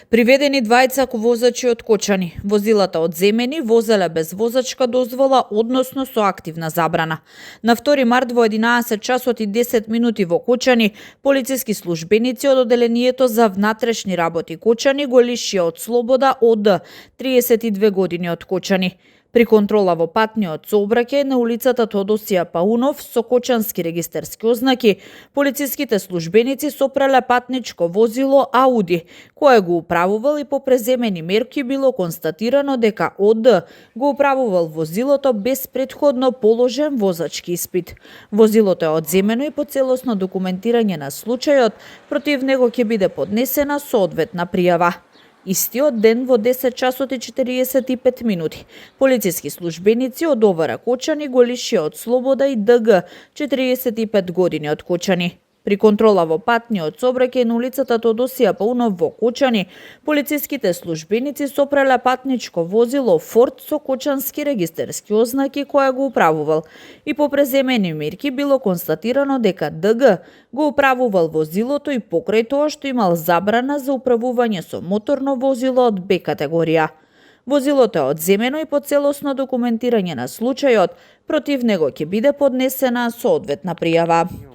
Приведени двајца возачи од Кочани. Возилата одземени, возеле без возачка дозвола, односно со активна забрана. На 2 март во 11 часот и 10 минути во Кочани, полициски службеници од Оделението за внатрешни работи Кочани го лишија од слобода од 32 години од Кочани. При контрола во патниот сообраќај на улицата Тодосија Паунов со кочански регистерски ознаки, полициските службеници сопреле патничко возило Ауди, кое го управувал и по преземени мерки било констатирано дека ОД го управувал возилото без претходно положен возачки испит. Возилото е одземено и по целосно документирање на случајот, против него ќе биде поднесена соодветна пријава. Истиот ден во 10 часот и 45 минути, полициски службеници од ОВР Кочани го лишија од слобода и ДГ 45 години од Кочани. При контрола во патниот сообраќај на улицата Тодосија Паунов во Кочани, полициските службеници сопреле патничко возило Форд со кочански регистерски ознаки кое го управувал и по преземени мерки било констатирано дека ДГ го управувал возилото и покрај тоа што имал забрана за управување со моторно возило од Б категорија. Возилото е одземено и по целосно документирање на случајот, против него ќе биде поднесена соодветна пријава.